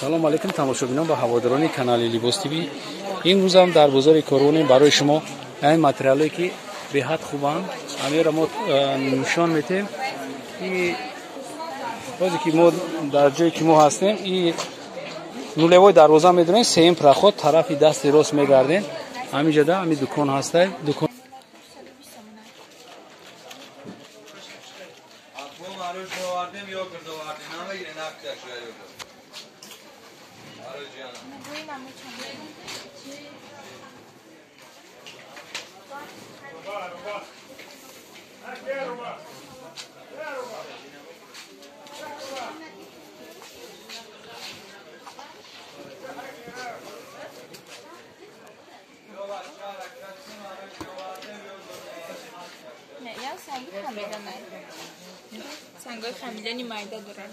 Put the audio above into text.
Салом алейкум тамошобинон ва ҳаводорони канали Либос ТВ. Имрӯзам дар бозори Корвонем барои шумо ҳамин материалое ки беҳад хубанд, ҳамеро мо нишон метем. И бозе ки мо дар ҷое ки мо ҳастем, и нулевой дарвоза медонем, сеюм проход тарафи дасти рост мегардем. Ҳаминҷода ҳамин дукон ҳастай. Дукон سنگای خمیدنی میده دارن.